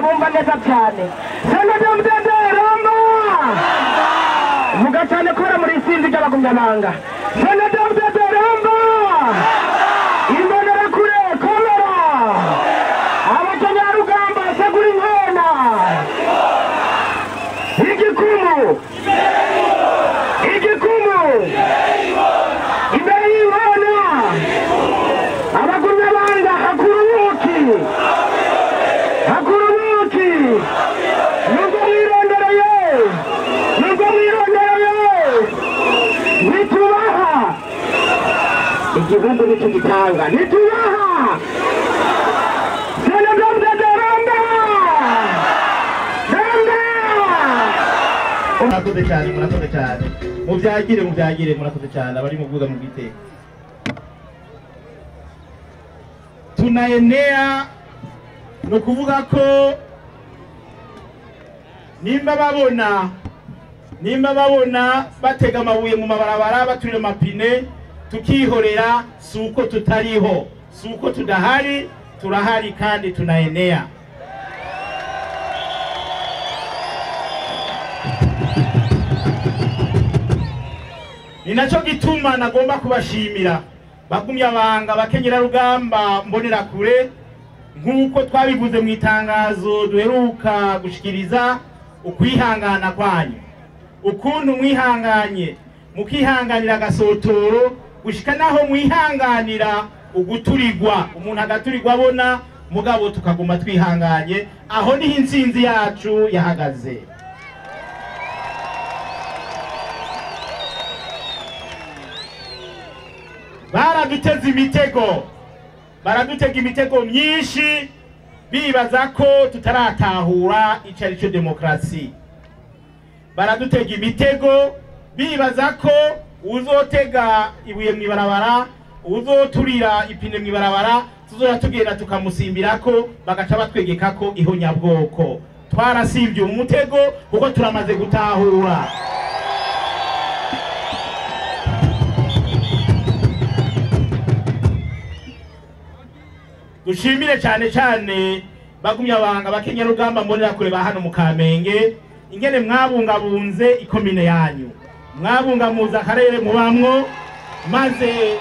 ndabumva neza cyane. CNDD-FDD ramba! Vuga cyane kubera muri isinzi ry'abagumyabanga. CNDD-FDD ramba! Imbonerakure komera! Abakenyarugamba segura inkona! Igikumu! Igikumu! Imbere y'inkona! Abagumyabanga hakurubuki! Hakurubuki! Nubwo mwirondereye! Nubwo mwirondereye! Ntitubaha! Igihugu nicyo gitanga! Ntitubaha! CNDD-FDD ramba! Ramba! Murakoze cyane, murakoze cyane. Mubyagire, mubyagire, murakoze cyane abari mu bwuga mu bwiteka. Tunaenea no kuvuga ko nimba babona batega amabuye mu mabarabara baturira amapine tukihorera, suko tutariho, suko tudahari, turahari kandi tunaenea. Ni naco gituma nagomba kubashimira bagumyabanga bakenyerarugamba mbonera kure, nkuko twabivuze mu itangazo duheruka gushikiriza, ukwihangana kwanyu, ukuntu mwihanganye mukihanganira agasotoro gushika naho mwihanganira uguturigwa, umuntu agaturirwa abona, mugabo tukaguma twihanganye. Aho niho intsinzi yacu yahagaze. Baraduteze imitego, baradutega imitego myinshi bibaza ko tutaratahura ico ari cyo demokrasi. Baradutega imitego bibaza ko uzotega ibuye mw'ibarabara, uzoturira ipine mw'ibarabara, tuzoya tugenda tukamusimbirako, bagaca batwegeka ko ihonyabwoko. Twarasivye umutego kuko turamaze gutahura. Dushimire cyane cyane bagumyabanga bakenyarugamba mbonera kure ba hano mu Kamenge, ingene mwabungabunze ikomine yanyu, mwabungamuza akarere mubamwo, maze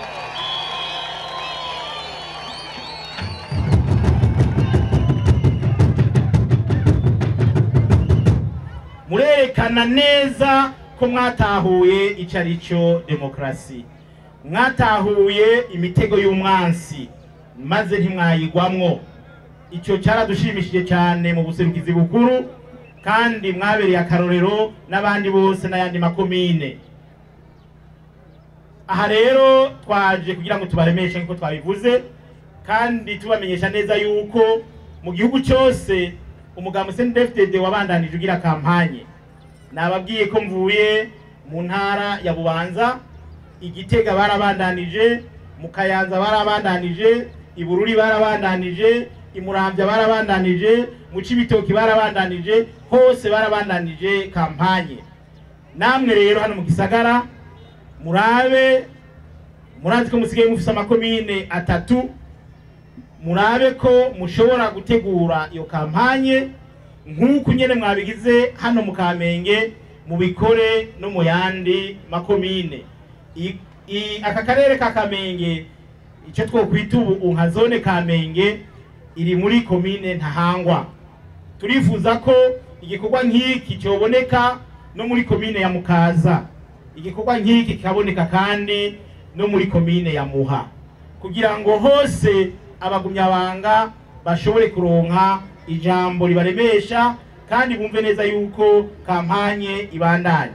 murerekana neza ko mwatahuye ico ari cyo demokrasi, mwatahuye imitego y'umwansi maze ntimwayigwamwo. Icyo cyaradushimishije cyane mu buserukizi bukuru, kandi mwabereye akarorero n'abandi bose n'ayandi makomine. Aha rero twaje kugira ngo tubaremeshe nkuko twabivuze, kandi tubamenyesha neza yuko mu gihugu cyose umugambi CNDD-FDD wabandanije ugira kampanye. Nababwiye ko mvuye mu ntara ya Bubanza, Igitega barabandanije, mu Kayanza barabandanije, Ibururi barabandanije, Imuramvya barabandanije, mu Cibitoki barabandanije, hose barabandanije kampanye. Namwe rero hano mu gisagara murabe, murazi ko musigaye mufise amakomine 3, murabe ko mushobora gutegura iyo kampanye nkuko nyene mwabigize hano mu Kamenge, mubikore no mu yandi makomine. Aka karere ka Kamenge, icyo twokwita ubu nka zone Kamenge, iri muri komine Ntahangwa. Turifuza ko igikorwa nk'iki cyoboneka no muri komine ya Mukaza, igikorwa nk'iki kikaboneka kandi no muri komine ya Muha, kugira ngo hose abagumyabanga bashobore kuronka ijambo ribaremesha kandi bumve neza yuko kampanye ibandanye.